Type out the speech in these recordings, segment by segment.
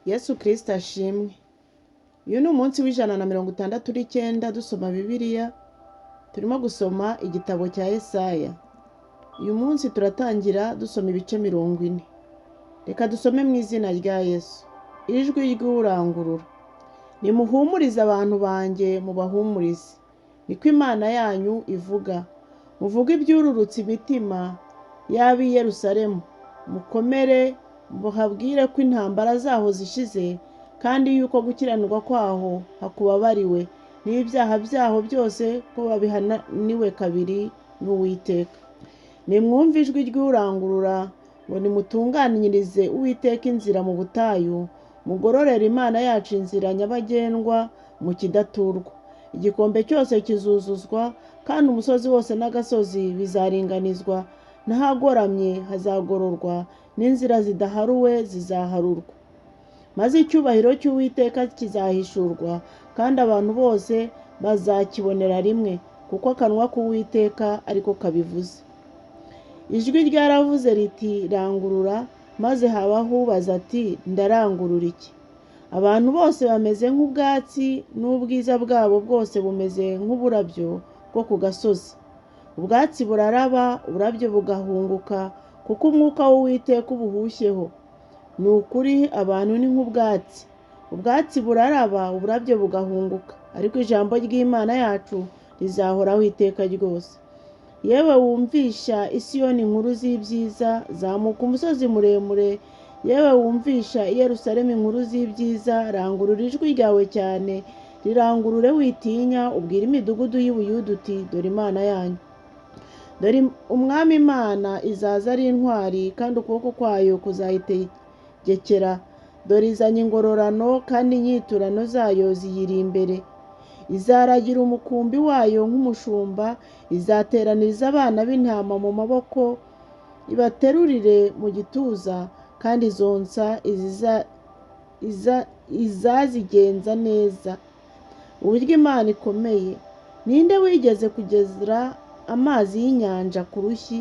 Yesu Kristo ashimwe. Uyu ni umunsi wa 169 dusoma Bibiliya, turimo gusoma igitabo cya Yesaya. Uyu munsi turatangira dusoma ibice 40. Reka dusome mu izina rya Yesu. Ijwi ry'urangurura. Nimuhumurize abantu banjye, mubahumurize. Niko Imana yanyu ivuga. Muvuge ibyururutsa imitima y'ab'i Yerusalemu. Mukomere, muhabwire ko intambara zaho zishize, kandi yuko gukiranirwa kwaho hakubabariwe, n'ibyaha byaho byose ko babihananiwe kabiri n'Uwiteka. Nimwumve ijwi ry'urangurura ngo: "Nimutunganirize Uwiteka inzira mu butayu, mugororere Imana yacu inzira nyabagendwa mu kidaturwa. Igikombe cyose kizuzuzwa, kandi umusozi wose n'agasozi bizaringanizwa, n'ahagoramye hazagororwa, n'inzira zidaharuwe zizaharurwa. Maze icyubahiro cy'Uwiteka kizahishurwa, kandi abantu bose bazakibonera rimwe, kuko akanwa k'Uwiteka ariko kabivuze." Ijwi ryaravuze riti: "Rangurura." Maze habaho ubaza ati: "Ndarangurura iki?" Abantu bose bameze nk'ubwatsi, n'ubwiza bwabo bwose bumeze nk'uburabyo bwo ku gasozi. Ubwatsi buraraba, uburabyo bugahunguka, kuko umwuka w'Uwiteka ubuhushyeho. Ni ukuri, abantu ni nk'ubwatsi. Ubwatsi buraraba, uburabyo bugahunguka, ariko ijambo ry'Imana yacu rizahoraho iteka ryose. Yewe wumvisha Isiyoni inkuru z'ibyiza, zamuka umusozi muremure. Yewe wumvisha i Yerusalemu inkuru z'ibyiza, rangurura ijwi ryawe cyane, rirangurure witinya, ubwire imidugudu y'i Buyuda uti: "Dore Imana yanyu." Dore Umwami Imana izaza ari intwari, kandi ukuboko kwayo kuzayitegekera. Dore izanye ingororano, kandi inyiturano zayo ziyiri imbere. Izaragira umukumbi wayo nk'umushumba, izateraniriza abana b'intama mu maboko, ibaterurire mu gituza, kandi izonsa izazigenza neza. Uburyo Imana ikomeye! Ninde wigeze kugeza amazi y'inyanja ku rushyi,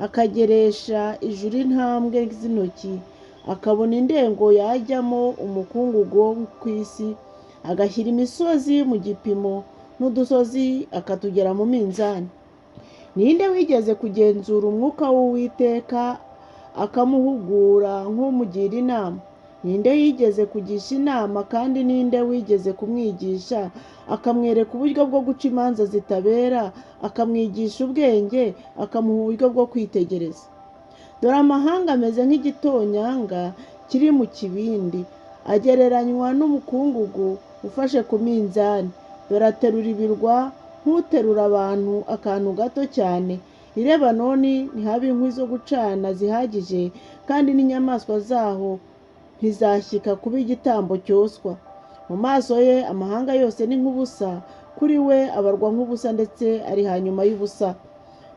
akageresha ijuru intambwe z'intoki, akabona indengo yajyamo umukungugu wo ku isi, agashyira imisozi mu gipimo n'udusozi akatugera mu minzani? Ninde wigeze kugenzura umwuka w'Uwiteka, akamuhugura nk'umugira inama? Ninde yigeze kugisha inama, kandi ninde wigeze kumwigisha, akamwereka uburyo bwo guca imanza zitabera, akamwigisha ubwenge, akamuha uburyo bwo kwitegereza? Dore amahanga ameze nk'igitonyanga kiri mu kibindi, agereranywa n'umukungugu ufashe ku minzani. Dore aterura ibirwa nk'uterura abantu akantu gato cyane. I Lebanoni ntihaba inkwi zo gucana zihagije, kandi n'inyamaswa zaho ntizashyika kuba igitambo cyoswa. Mu maso ye amahanga yose ni nk'ubusa, kuri we abarwa nk'ubusa, ndetse ari hanyuma y'ubusa.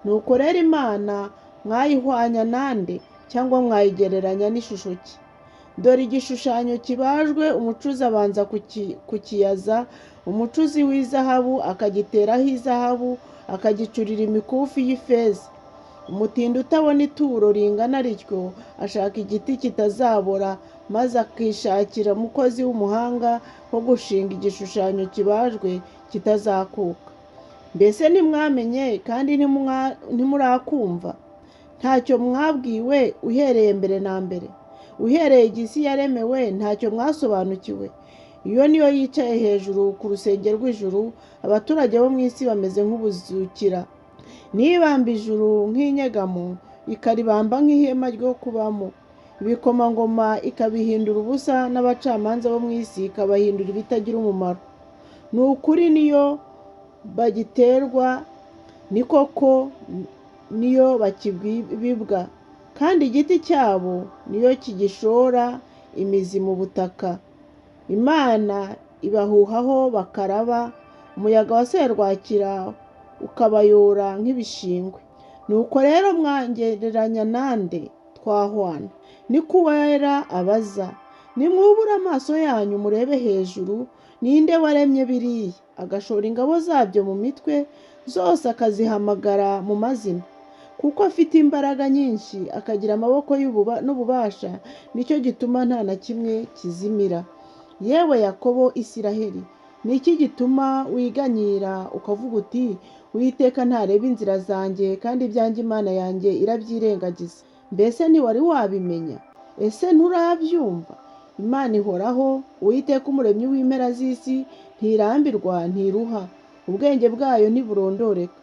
Nuko rero, Imana mwayihwanya nande, cyangwa mwayigereranya n'ishusho ki? Dore igishushanyo kibajwe, umucuzi abanza kukiyaza, umucuzi w'izahabu akagiteraho izahabu, akagicurira imikufi y'ifeza. Umutindi utabona ituro ringana rityo ashaka igiti kitazabora, maze akishakira umukozi w'umuhanga wo gushinga igishushanyo kibajwe kitazakuka. Mbese ntimwamenye, kandi ntimurakumva? Ntacyo mwabwiwe uhereye mbere na mbere? Uhereye igihe isi yaremewe ntacyo mwasobanukiwe? Iyo niyo yicaye hejuru ku rusenge rw'ijuru, abaturage bo mu isi bameze nk'ubuzukira. Nibamba ijuru nk'inyegamo, ikaribamba nk'ihema ryo kubamo, ibikomangoma ikabihindura ubusa, n'abacamanza bo mu isi ikabahindura ibitagira umumaro. Ni ukuri, niyo bagiterwa, ni koko niyo bakibibwa, kandi igiti cyabo niyo kigishora imizi mu butaka. Imana ibahuhaho bakaraba, umuyaga wa serwakira ukabayora nk'ibishingwe. Nuko rero, mwangereranya nande, twahwana? Niko Uwera abaza. Nimwubure amaso yanyu murebe hejuru. Ninde waremye biriya, agashora ingabo zabyo mu mitwe zose, akazihamagara mu mazina? Kuko Kuko afite imbaraga nyinshi, akagira amaboko n'ububasha, nicyo gituma nta na kimwe kizimira. Yewe Yakobo, Isiraheli, ni iki gituma wiganyira ukavuga uti: Uwiteka ntareba inzira zanjye, kandi ibyanjye Imana yanjye irabyirengagiza? Mbese ntiwari wabimenya? Ese nturabyumva? Imana ihoraho, Uwiteka umuremyi w'impera z'isi, ntirambirwa, ntiruha, ubwenge bwayo ntiburondoreka.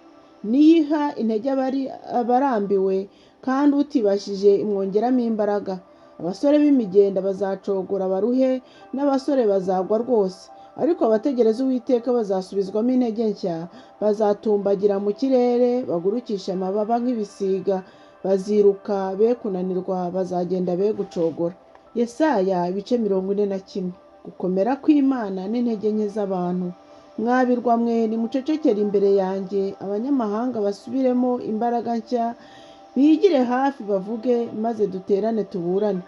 Niyo iha intege abarambiwe, kandi utibashije imwongeramo imbaraga. Abasore b'imigenda bazacogora baruhe, n'abasore bazagwa rwose, ariko abategereza Uwiteka bazasubizwamo intege nshya, bazatumbagira mu kirere, bagurukishe amababa nk'ibisiga, baziruka be kunanirwa, bazagenda be gucogora. Yesaya ibice 41. Gukomera kw'Imana n'intege nke z'abantu. Mwa birwa mwe, nimucecekere imbere yanjye, abanyamahanga basubiremo imbaraga nshya, bigire hafi bavuge, maze duterane tuburane.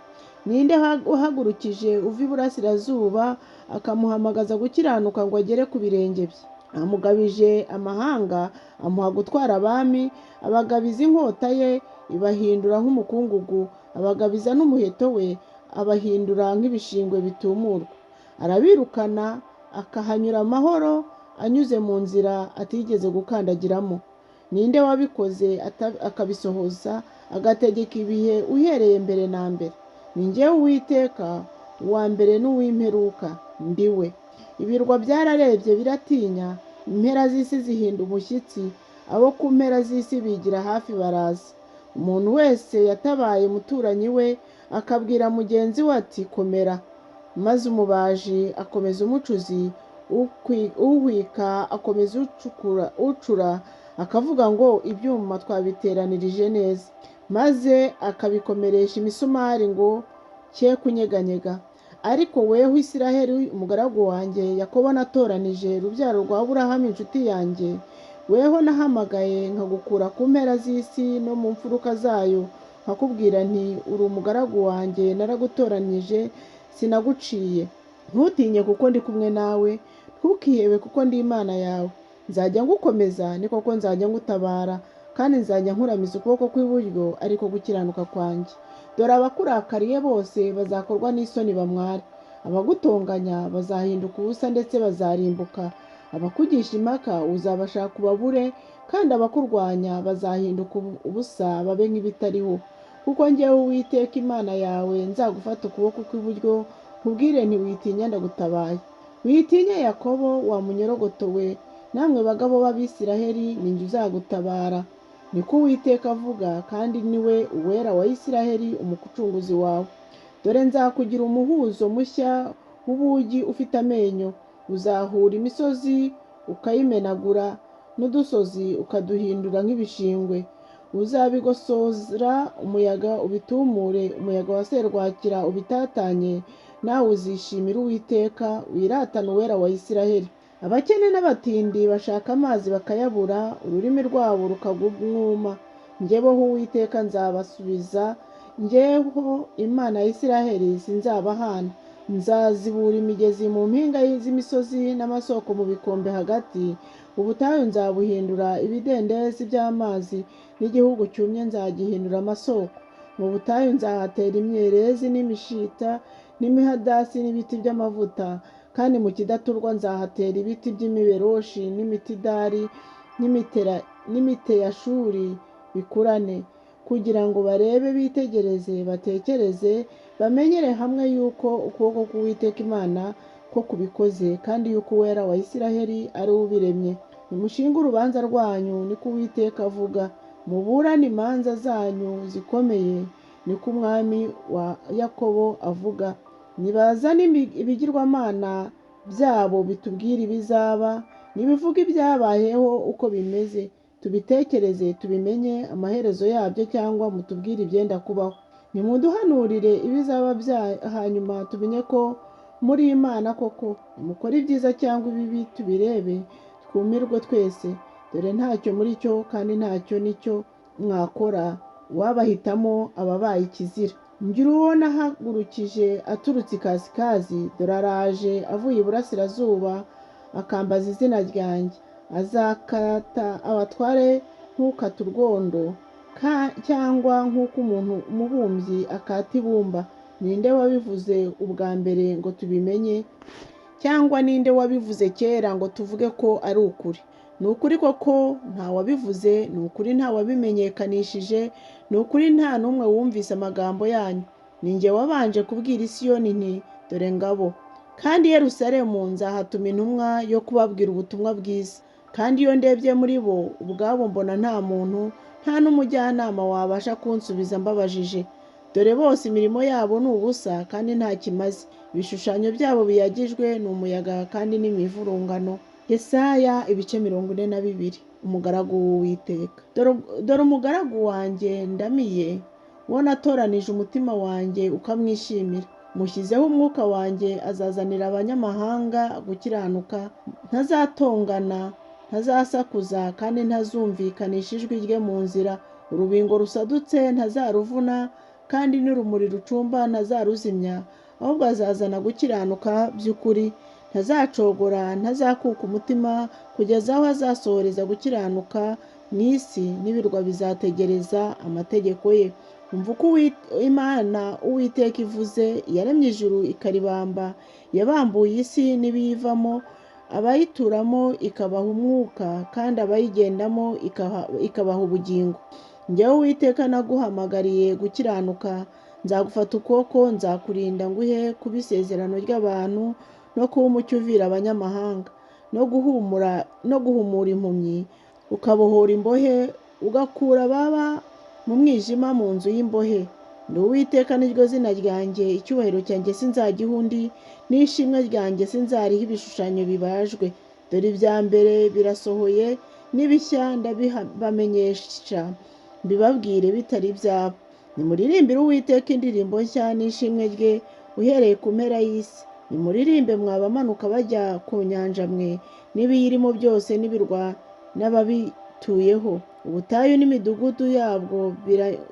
Ninde uhagurukije uva iburasirazuba, akamuhamagaza gukiranuka ngo agere ku birenge bye? Amugabije amahanga, amuha gutwara abami, abagabiza inkota ye, ibahindura nk'umukungugu, abagabiza n'umuheto we, abahindura nk'ibishingwe bitumurwa. Arabirukana akahanyura amahoro, anyuze mu nzira atigeze gukandagiramo. Ninde wabikoze akabisohoza, agategeka ibihe uhereye mbere na mbere? Ni njyewe Uwiteka, uwa mbere n'uw'imperuka, ndi we. Ibirwa byararebye biratinya, impera z'isi zihinda umushyitsi, abo ku mpera z'isi bigira hafi baraza. Umuntu wese yatabaye umuturanyi we, akabwira mugenzi we ati: komera. Maze umubaji akomeza umucuzi, uhwika akomeza ucura, akavuga ngo: ibyuma twabiteranirije neza, maze akabikomeresha imisumari ngo cye kunyeganyega. Ariko weho Isiraheli, umugaragu wanjye, Yakobo natoranije, urubyaro rwa Aburahamu inshuti yanjye, weho nahamagaye nkagukura ku mpera z'isi no mu mfuruka zayo, nkakubwira nti: uri umugaragu wanjye, naragutoranyije, sinaguciye. Ntutinye kuko ndi kumwe nawe, ntukihebe kuko ndi Imana yawe. Nzajya ngukomeza, ni koko nzajya ngutabara, kandi nzajya nkuramiza ukuboko kw'iburyo, ariko gukiranuka kwanjye. Dore abakurakariye bose bazakorwa n'isoni bamware, abagutonganya bazahinduka ubusa ndetse bazarimbuka. Abakugisha impaka uzabashaka ubabure, kandi abakurwanya bazahinduka ubusa babe nk'ibitariho. Kuko njyewe Uwiteka Imana yawe nzagufata ukuboko kw'iburyo, nkubwire nti: witinya, ndagutabaye. Witinya Yakobo wa munyorogoto we, namwe bagabo b'Abisiraheli, ni njye uzagutabara. Niko Uwiteka avuga, kandi niwe Uwera wa Isiraheli, umucunguzi wawe. Dore nzakugira umuhuzo mushya w'ubugi ufite amenyo, uzahura imisozi ukayimenagura, n'udusozi ukaduhindura nk'ibishingwe. Uzabigosora umuyaga ubitumure, umuyaga wa serwakira ubitatanye, nawe uzishimira Uwiteka, wiratane Uwera wa Isiraheli. Abakene n'abatindi bashaka amazi bakayabura, ururimi rwabo rukagwa umwuma. Njyeweho Uwiteka nzabasubiza, njyeho Imana ya Isiraheli sinzabahana. Nzazibura imigezi mu mpinga z'imisozi n'amasoko mu bikombe hagati. Ubutayu nzabuhindura ibidendezi by'amazi, n'igihugu cyumye nzagihindura amasoko. Mu butayu nzahatera imyerezi n'imishita n'imihadasi n'ibiti by'amavuta, kandi mu kidaturwa nzahatera ibiti by'imiberoshi n'imitidari n'imiteyashuri bikurane, kugira ngo barebe, bitegereze, batekereze, bamenyere hamwe yuko ukuboko k'Uwiteka Imana ko kubikoze, kandi yuko Uwera wa Isiraheli ari we ubiremye. Nimushinge urubanza rwanyu, niko Uwiteka avuga, muburane imanza zanyu zikomeye, niko Umwami wa Yakobo avuga. Nibazane ibigirwamana byabo bitubwire ibizaba, nibivuge ibyabayeho uko bimeze, tubitekereze tubimenye amaherezo yabyo, cyangwa mutubwire ibyenda kubaho. Nimuduhanurire ibizaba hanyuma tumenye ko muri Imana koko. Nimukore ibyiza cyangwa ibibi tubirebe, twumirwe twese. Dore ntacyo muri cyo, kandi ntacyo nicyo mwakora, uwabahitamo ababaye ikizira. Ngira uwo nahagurukije aturutse ikasikazi, dore araje avuye iburasirazuba, akambaza izina ryanjye. Azakata abatware nk'ukata urwondo, Cyangwa nk'uko umuntu umubumbyi akata ibumba. Ninde wabivuze ubwa mbere ngo tubimenye, cyangwa ninde wabivuze kera ngo tuvuge ko ari ukuri? Ni ukuri koko nta wabivuze, ni ukuri nta wabimenyekanishije, ni ukuri nta n'umwe wumvise amagambo yanyu. Ni jye wabanje kubwira Isiyoni nti: 'Dore ngabo!' Kandi i Yerusalemu nzahatuma intumwa yo kubabwira ubutumwa bwiza. Kandi iyo ndebye muri bo ubwabo mbona nta muntu, nta n'umujyanama wabasha kunsubiza mbabajije. Dore bose imirimo yabo ni ubusa kandi nta kimaze, ibishushanyo byabo biyagijwe ni umuyaga kandi n'imivurungano. Yesaya ibice 42. Umugaragu w'Uwiteka. Dore umugaragu wanjye ndamiye, uwo natoranije umutima wanjye ukamwishimira. Mushyizeho umwuka wanjye, azazanira abanyamahanga gukiranuka. Ntazatongana, ntazasakuza, kandi ntazumvikanisha ijwi rye mu nzira. Urubingo rusadutse ntazaruvuna, kandi n'urumuri rucumba ntazaruzimya, ahubwo azazana gukiranuka by'ukuri. Ntazacogora, ntazakuka umutima, kugeza aho azasohoreza gukiranuka mu isi, n'ibirwa bizategereza amategeko ye. Umva uko Imana Uwiteka ivuze, yaremye ijuru ikaribamba, yabambuye isi n'ibiyivamo, abayituramo ikabaha umwuka, kandi abayigendamo ikabaha ubugingo. Njyewe Uwiteka naguhamagariye gukiranuka, nzagufata ukuboko, nzakurinda, nguhe kuba isezerano ry'abantu no kuba umucyo uvira abanyamahanga, no guhumura impumyi, ukabohora imbohe, ugakura ababa mu mwijima mu nzu y'imbohe. Ndi Uwiteka, niryo zina ryanjye, icyubahiro cyanjye sinzagiha undi, n'ishimwe ryanjye sinzariha ibishushanyo bibajwe. Dore ibya mbere birasohoye, n'ibishya ndabibamenyesha, mbibabwire bitari ibyabo. Nimuririmbire Uwiteka indirimbo nshya n'ishimwe rye uhereye ku mpera y'isi. Nimuririmbe mwa bamanuka bajya ku nyanja mwe, n'ibiyirimo byose, n'ibirwa n'ababituyeho. Ubutayu n'imidugudu yabwo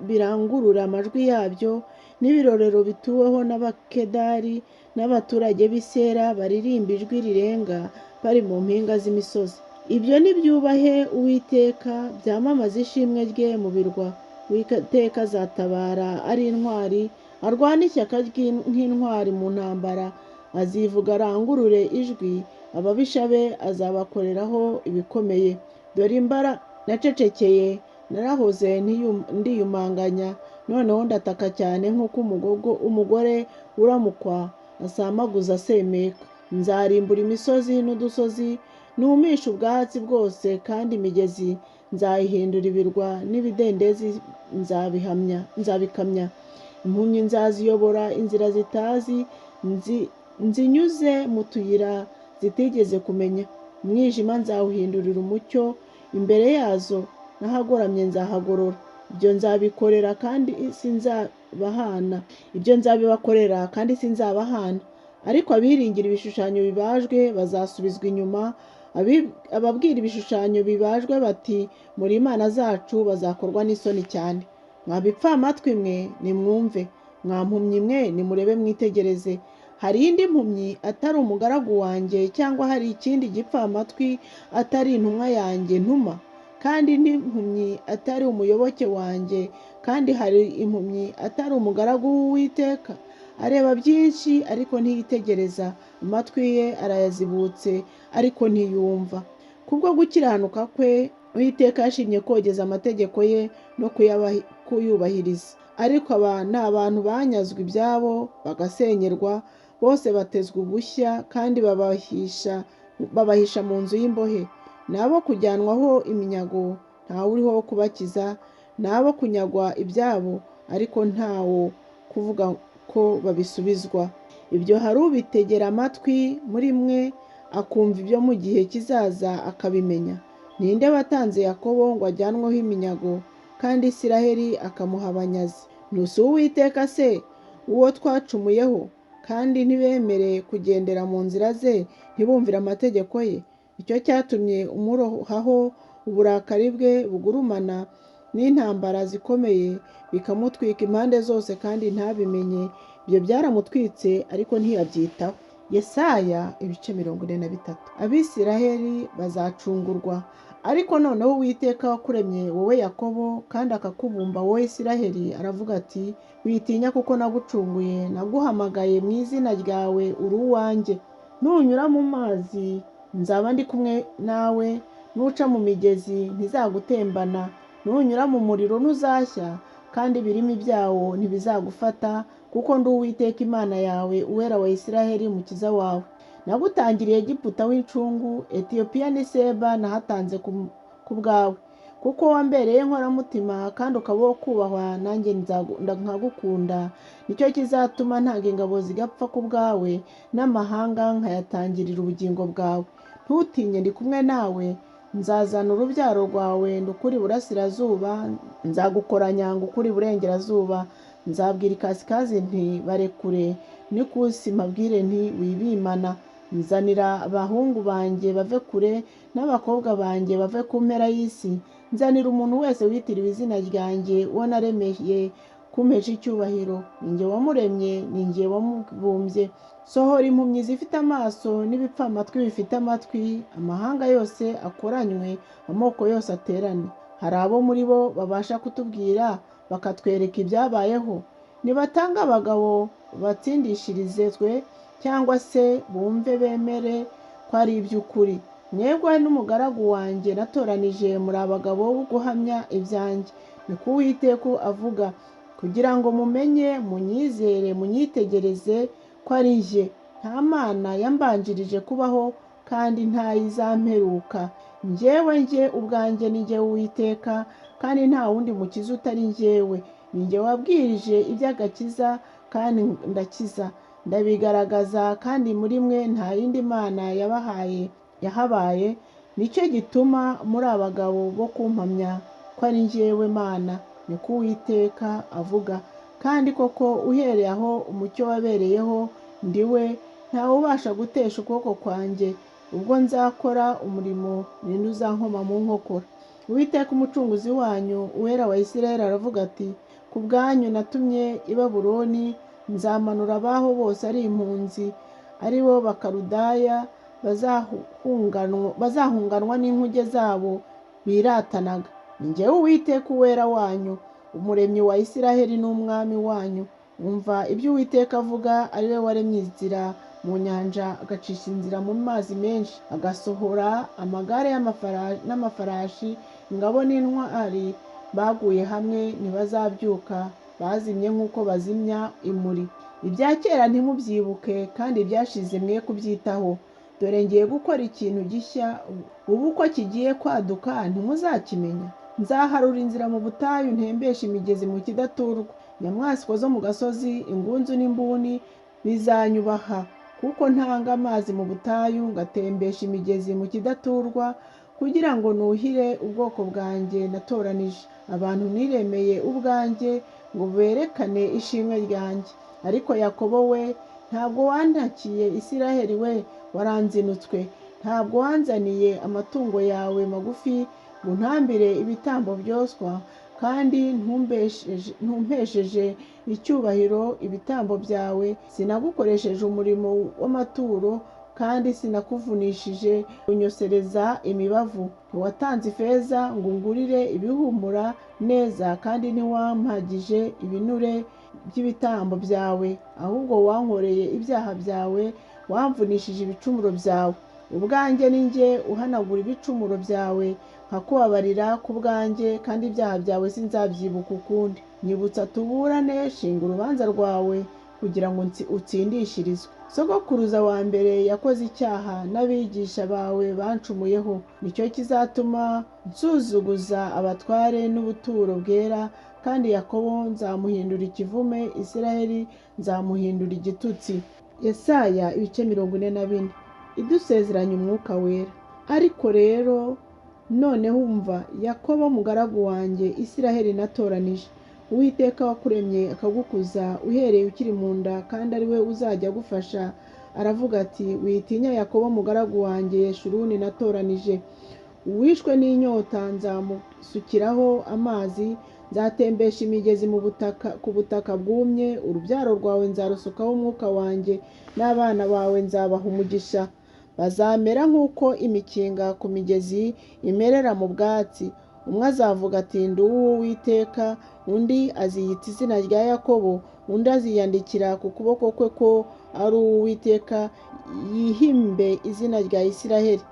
birangurura amajwi yabyo, n'ibirorero bituweho n'Abakedari n'abaturage b'i Sela baririmba ijwi rirenga bari mu mpinga z'imisozi. Ibyo nibyubahe Uwiteka, byamamaze ishimwe rye mu birwa. Uwiteka azatabara ari intwari, arwane ishyaka nk'intwari mu ntambara. Azivuga arangurure ijwi, ababisha be azabakoreraho ibikomeye. Dore imbara nacecekeye, narahoze ndiyumanganya, noneho ndataka cyane nk'uko umugore uramukwa asamaguza asemeka. Nzarimbura imisozi n'udusozi, numisha ubwatsi bwose, kandi imigezi nzayihindura ibirwa, n'ibidendezi nzabihamya, nzabikamya. Impumyi nzaziyobora inzira zitazi, nzinyuze mu tuyira zitigeze kumenya. Umwijima nzawuhindurira umucyo imbere yazo, n'ahagoramye nzahagorora. Ibyo nzabikorera kandi sinzabahana, ibyo nzabibakorera kandi sinzabahana. Ariko abiringira ibishushanyo bibajwe bazasubizwa inyuma, ababwira ibishushanyo bibajwe bati: 'Muri imana zacu,' bazakorwa n'isoni cyane. Mwa bipfamatwi mwe, nimwumve; mwa mpumyi mwe, nimurebe mwitegereze. Hari indi mpumyi atari umugaragu wanjye, cyangwa hari ikindi gipfamatwi atari intumwa yanjye ntuma? Kandi indi mpumyi atari umuyoboke wanjye, kandi hari impumyi atari umugaragu w'Uwiteka? Areba byinshi ariko ntiyitegereza, amatwi ye arayazibutse ariko ntiyumva. Kubwo gukiranuka kwe Uwiteka yashimye kogeza amategeko ye no kuyubahiriza. Ariko aba ni abantu banyazwe ibyabo bagasenyerwa, bose batezwa ubushya kandi babahisha mu nzu y'imbohe. Ni abo kujyanwaho iminyago, ntawe uriho wo kubakiza, ni abo kunyagwa ibyabo, ariko ntawo kuvuga ko babisubizwa. Ibyo hari ubitegera amatwi muri mwe, akumva ibyo mu gihe kizaza akabimenya? Ninde watanze Yakobo ngo ajyanweho iminyago, kandi Isiraheli akamuha abanyazi? Ntusi Uwiteka se, uwo twacumuyeho, kandi ntibemere kugendera mu nzira ze, ntibumvire amategeko ye? Nicyo cyatumye umurohaho uburakari bwe bugurumana n'intambara zikomeye, bikamutwika impande zose kandi ntabimenye. Ibyo byaramutwitse ariko ntiyabyitaho. Yesaya ibice 43. Abisiraheli bazacungurwa. Ariko noneho Uwiteka wakuremye wowe Yakobo, kandi akakubumba wowe Isiraheli, aravuga ati: Witinya, kuko nagucunguye, naguhamagaye mu izina ryawe, uri uwanjye. Nunyura mu mazi nzaba ndi kumwe nawe, nuca mu migezi ntizagutembana, nunyura mu muriro ntuzashya, kandi ibirimi byawo ntibizagufata, kuko ndi Uwiteka Imana yawe, Uwera wa Isiraheli, Umukiza wawe. Nagutangiriye Egiputa w'incungu, Etiyopiya n'i Seba nahatanze ku bwawe, kuko wambereye inkoramutima kandi ukaba uwo kubahwa, nanjye nkagukunda. Nicyo kizatuma ntanga ingabo zigapfa ku bwawe, n'amahanga nkayatangirira ubugingo bwawe. Ntutinye, ndi kumwe nawe. Nzazana urubyaro rwawe ndukure iburasirazuba, nzagukoranya ngukure iburengerazuba. Nzabwira ikasikazi nti: Barekure, n'ikusi mpabwire nti: Wibimana. Nzanira abahungu banjye bave kure, n'abakobwa banjye bave ku mpera y'isi. Nzanira umuntu wese witiriwe izina ryanjye, uwo naremeye kumpesha icyubahiro. Ni jye wamuremye, ni jye wamubumbye. Sohora impumyi zifite amaso n'ibipfamatwi bifite amatwi. Amahanga yose akoranywe, amoko yose aterane. Hari abo muri bo babasha kutubwira, bakatwereka ibyabayeho? Nibatange abagabo batsindishirize twe, cyangwa se bumve bemere ko ari iby'ukuri. Mwebwe n'umugaragu wanjye natoranije muri abagabo bo guhamya ibyanjye, ni ko Uwiteka avuga, kugira ngo mumenye, munyizere, munyitegereze ko ari jye. Nta mana yambanjirije kubaho, kandi ntayizamperuka. Njyewe, njye ubwanjye, ni jye Uwiteka, kandi nta wundi mukiza utari njyewe. Ni jye wabwirije iby'agakiza, kandi ndakiza, ndabigaragaza, kandi muri mwe nta yindi mana yabahaye yahabaye. Nicyo gituma muri abagabo bo kumpamya ko ari njyewe Mana, ni ko Uwiteka avuga. Kandi koko, uhereye aho umucyo wabereyeho, ndi we, ntawe ubasha gutesha ukuboko kwanjye. Ubwo nzakora umurimo, ninde uzankoma mu nkokora? Uwiteka Umucunguzi wanyu, Uwera wa Isirayeli, aravuga ati: Ku bwanyu natumye i Babuloni, nzamanura abaho bose ari impunzi, ari bo Bakaludaya, bazahunganwa n'inkuge zabo biratanaga. Ni jyewe Uwiteka, Uwera wanyu, Umuremyi wa Isiraheli n'Umwami wanyu. Umva ibyo Uwiteka avuga, ari we waremye inzira mu nyanja, agacisha inzira mu mazi menshi, agasohora amagare n'amafarashi, ingabo n'intwari baguye hamwe ntibazabyuka, bazimye nk'uko bazimya imuri. Ibya kera ntimubyibuke, kandi ibyashize mwe kubyitaho. Dore ngiye gukora ikintu gishya, ubu uko kigiye kwaduka ntimuzakimenya? Nzaharura inzira mu butayu, ntembesha imigezi mu kidaturwa. Inyamaswa zo mu gasozi, ingunzu n'imbuni bizanyubaha, kuko ntanga amazi mu butayu, ngatembesha imigezi mu kidaturwa, kugira ngo nuhire ubwoko bwanjye natoranije, abantu niremeye ubwanjye, ngo berekane ishimwe ryanjye. Ariko Yakobo we, ntabwo wantakiye, Isiraheli we, waranzinutswe. Ntabwo wanzaniye amatungo yawe magufi ngo untambire ibitambo byoswa, kandi ntumpesheje icyubahiro ibitambo byawe. Sinagukoresheje umurimo w'amaturo, kandi sinakuvunishije unyosereza imibavu. Ntiwatanze ifeza ngo ungurire ibihumura neza, kandi ntiwampagije ibinure by'ibitambo byawe. Ahubwo wankoreye ibyaha byawe, wamvunishije ibicumuro byawe. Ubwanjye ni jye uhanagura ibicumuro byawe, nkakubabarira ku bwanjye, kandi ibyaha byawe sinzabyibuka ukundi. Nyibutsa tuburane, shinga urubanza rwawe kugira ngo utsindishirizwe. Sogokuruza wa mbere yakoze icyaha, n'abigisha bawe bancumuyeho. Nicyo kizatuma nsuzuguza abatware n'ubuturo bwera, kandi Yakobo nzamuhindura ikivume, Isiraheli nzamuhindura igitutsi. Yesaya ibice 44. Idusezeranya Umwuka Wera. Ariko rero noneho umva, Yakobo mugaragu wanjye, Isiraheli natoranije: Uwiteka wakuremye akagukuza uhereye ukiri mu nda, kandi ari we uzajya agufasha, aravuga ati: Witinya, Yakobo mugaragu wanjye, Yeshuruni natoranije. Uwishwe n'inyota nzamusukiraho amazi, nzatembesha imigezi mu butaka, ku butaka bwumye. Urubyaro rwawe nzarusukaho Umwuka wanjye, n'abana bawe nzabaha umugisha. Bazamera nk'uko imikinga ku migezi imerera mu bwatsi. Umwe azavuga ati: "Ndi uw'Uwiteka," undi aziyita izina rya Yakobo, undi aziyandikira ku kuboko kwe ko ari uw'Uwiteka, yihimbe izina rya Isiraheli.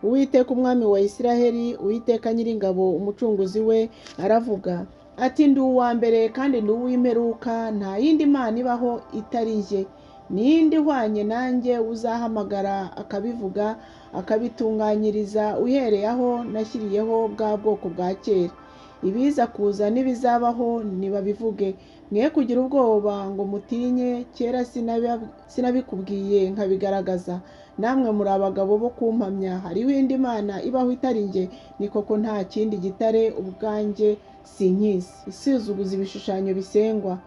Uwiteka umwami wa Isiraheli, Uwiteka Nyiringabo umucunguzi we, aravuga ati: "Ndi uwa mbere kandi ndi uw'imperuka, nta yindi mana ibaho itari njye. Ninde uhwanye nanjye uzahamagara akabivuga, akabitunganyiriza uhereye aho nashyiriyeho bwa bwoko bwa kera? Ibiza kuza n'ibizabaho nibabivuge. Mwe kugira ubwoba ngo mutinye, kera sinabikubwiye nkabigaragaza? Namwe muri abagabo bo kumpamya. Hariho indi mana ibaho itari njye? Ni koko nta kindi gitare ubwanjye sinkizi." Isuzuguza ibishushanyo bisengwa.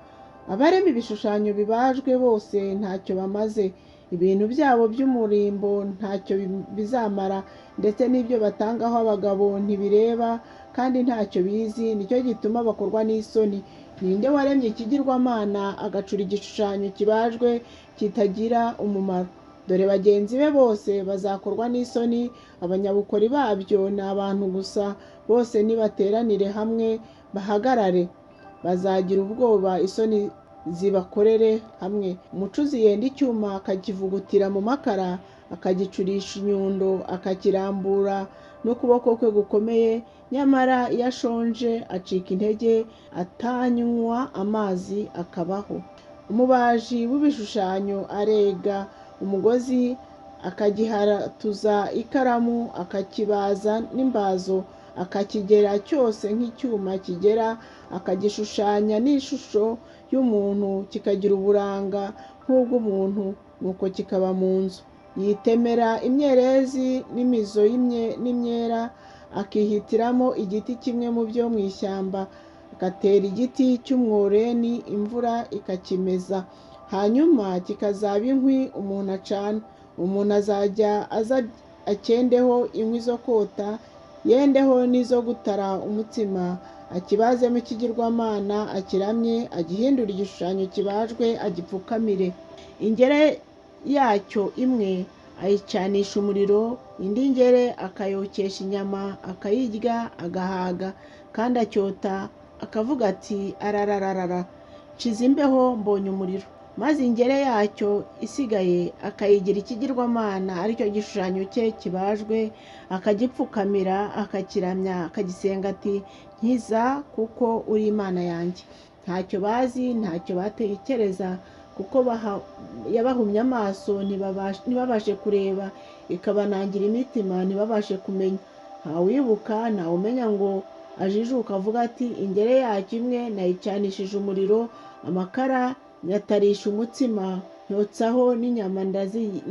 Abarema ibishushanyo bibajwe bose ntacyo bamaze, ibintu byabo by'umurimbo ntacyo bizamara, ndetse n'ibyo batangaho abagabo ntibireba kandi ntacyo bizi, nicyo gituma bakorwa n'isoni. Ninde waremye ikigirwamana, agacura igishushanyo kibajwe kitagira umumaro? Dore bagenzi be bose bazakorwa n'isoni, abanyabukori babyo ni abantu gusa. Bose nibateranire hamwe bahagarare, bazagira ubwoba, isoni zibakorere hamwe. Umucuzi yenda icyuma akakivugutira mu makara, akagicurisha inyundo, akakirambura n'ukuboko kwe gukomeye, nyamara iyo ashonje acika intege, atanywa amazi akabaho. Umubaji w'ibishushanyo arega umugozi, akagiharatuza ikaramu, akakibaza n'imbazo, akakigera cyose nk'icyuma kigera, akagishushanya n'ishusho y'umuntu, kikagira uburanga nk'ubw'umuntu, nuko kikaba mu nzu. Yitemera imyerezi n'imizo n'imyera, akihitiramo igiti kimwe mu byo mu ishyamba, agatera igiti cy'umworeni, imvura ikakimeza, hanyuma kikazaba inkwi umuntu acana. Umuntu azajya aza akendeho inkwi zo kota, yendeho n'izo gutara umutsima, akibazemo ikigirwamana, akiramye, agihindure igishushanyo kibajwe, agipfukamire. Ingere yacyo imwe ayicanisha umuriro, indi ngere akayokesha inyama, akayirya agahaga, kandi acyota akavuga ati: "Ararararara, nshize imbeho, mbonye umuriro." Maze ingere yacyo isigaye akayigira ikigirwamana, aricyo gishushanyo cye kibajwe, akagipfukamira, akakiramya, akagisenga ati: "Nkiza kuko uri imana yanjye." Ntacyo bazi, ntacyo batekereza, kuko yabahumye amaso ntibabashe kureba, ikabanangira imitima ntibabashe kumenya. Ntawibuka, ntawumenya ngo ajijuke avuga ati: "Ingere yacyo imwe nayicanishije umuriro, amakara nyatarisha umutsima, nyotsaho n'inyama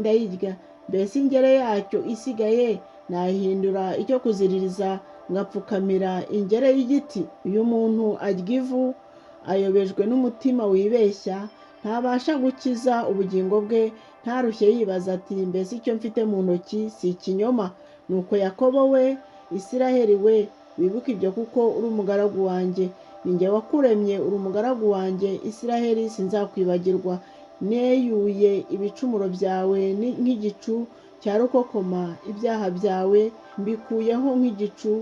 ndayirya. Mbese ingere yacyo isigaye nayihindura icyo kuziririza, ngapfukamira ingere y'igiti?" Uyu muntu arya ivu, ayobejwe n'umutima wibeshya, ntabasha gukiza ubugingo bwe, ntarushye yibaza ati: "Mbese icyo mfite mu ntoki si ikinyoma?" Nuko Yakobo we, Isiraheli we, wibuke ibyo kuko uri umugaragu wanjye. Ni jye wakuremye, uri umugaragu wanjye, Isiraheli, sinzakwibagirwa. Neyuye ibicumuro byawe nk'igicu cya rukokoma, ibyaha byawe mbikuyeho nk'igicu.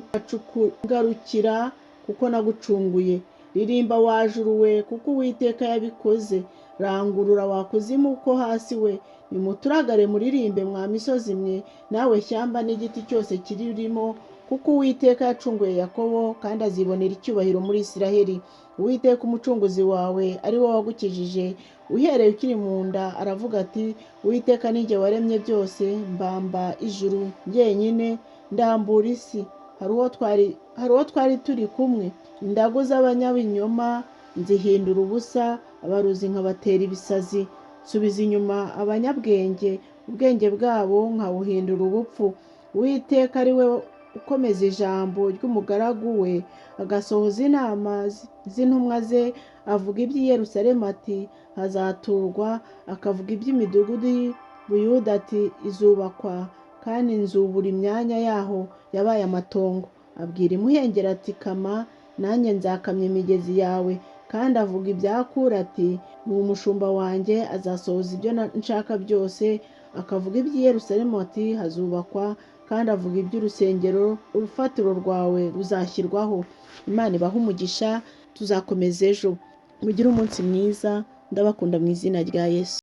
Ngarukira kuko nagucunguye. Ririmba wa juru we, kuko Uwiteka yabikoze. Rangurura wa kuzimu ko hasi we. Nimuturagare muririmbe mwa misozi mwe, nawe shyamba n'igiti cyose kiririmo, kuko Uwiteka yacunguye Yakobo kandi azibonera icyubahiro muri Isiraheli. Uwiteka umucunguzi wawe, ari we wagukijije uhereye ukiri mu nda, aravuga ati: "Uwiteka ni jye waremye byose, mbamba ijuru njyenyine, ndambura isi. Hari uwo twari turi kumwe? Indagu z'abanyabinyoma nzihindura ubusa, abarozi nkabatera ibisazi, nsubiza inyuma abanyabwenge, ubwenge bwabo nkabuhindura ubupfu. Uwiteka ari we ukomeza ijambo ry'umugaragu we, agasohoza inama z'intumwa ze, avuga iby'i Yerusalemu ati: 'Hazaturwa,' akavuga iby'imidugudu y'i Buyuda ati: 'Izubakwa,' kandi nzubura imyanya yaho yabaye amatongo. Abwira imuhengeri ati: 'Kama,' nanjye nzakamya imigezi yawe. Kandi avuga ibya Kuro ati: 'Ni umushumba wanjye, azasohoza ibyo nshaka byose, Akavuga iby'i Yerusalemu ati: "Hazubakwa," kandi avuga iby'urusengero: "Urufatiro rwawe ruzashyirwaho." Imana ibahe umugisha. Tuzakomeza ejo. Mugire umunsi mwiza. Ndabakunda mu izina rya Yesu.